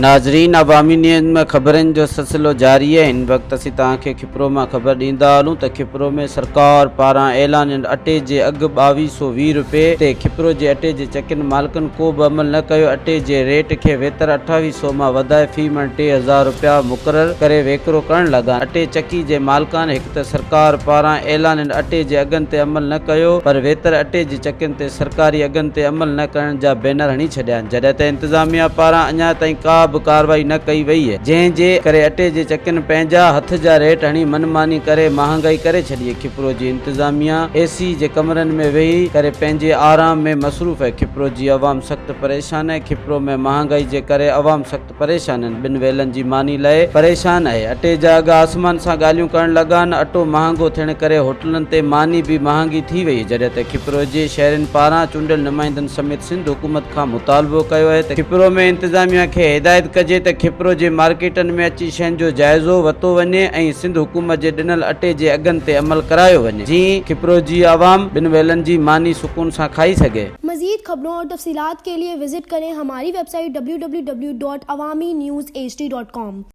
ناظرين عوامي نيوز ۾ خبرن جو سلسلو جاري آهي هن وقت اسين توهان کي کپرو مان خبر ڏيندا هلون ته کپرو ۾ سرڪار پاران اعلانيل اٽي جي اگهه ٻاويهه سو 20 روپيه تي کپرو جي اٽي جي چڪين مالڪن ڪو به عمل نه ڪيو اٽي جي ريٽ کي ويتر اٺاويهه سو مان وڌائي في مڻ 3000 روپيا مقرر ڪري ويڪرو ڪرڻ لڳا اٽي چڪي جي مالڪان هڪ ته سرڪار پاران اعلانيل اٽي جي اگهن تي عمل نه ڪيو پر ويتر اٽي جي چڪين تي سرڪاري اگهن تي عمل نه ڪرڻ جا بينر هڻي ڇڏيا آهن جڏهن ته انتظاميا پاران اڃا تائين ڪا به ڪارروائي نه ڪئي وئي جنهن جي ڪري اٽي جي چڪين پنهنجا هٿ جا ريٽ هڻي من ماني ڪري مهانگائي ڪري ڇڏي کپرو جي انتظاميا اي سي جي ڪمرن ۾ ويهي ڪري پنهنجي آرام ۾ مصروف آهي کپرو جي عوام سخت پريشان آهي کپرو ۾ مهانگائي جي ڪري عوام سخت پريشان آهن، ٻن ويلن جي ماني لئه پريشان آهي، اٽي جا اگهه آسمان سان ڳالهيون ڪرڻ لڳا آهن، اٽو مهانگو ٿيڻ ڪري هوٽلن تي ماني به مهانگي ٿي وئي، جڏهن ته کپرو جي شهرين پاران چونڊيل نمائندن سميت سنڌ حڪومت کان مطالبو ڪيو آهي ته کپرو ۾ انتظاميا کي هدايت ڪجي ته کپرو جي مارڪيٽن ۾ اچي شين جو جائزو وتو وڃي ۽ سنڌ حڪومت جي ڏنل اٽي جي اگهن تي عمل ڪرايو وڃي جئين کپرو جي عوام ٻن ويلن جي ماني سڪون سان کائي سگهي. مزيد خبرون اور تفصيلات کے لئے وزٽ ڪرين ھماري website W W W dot Awami news H D dot com.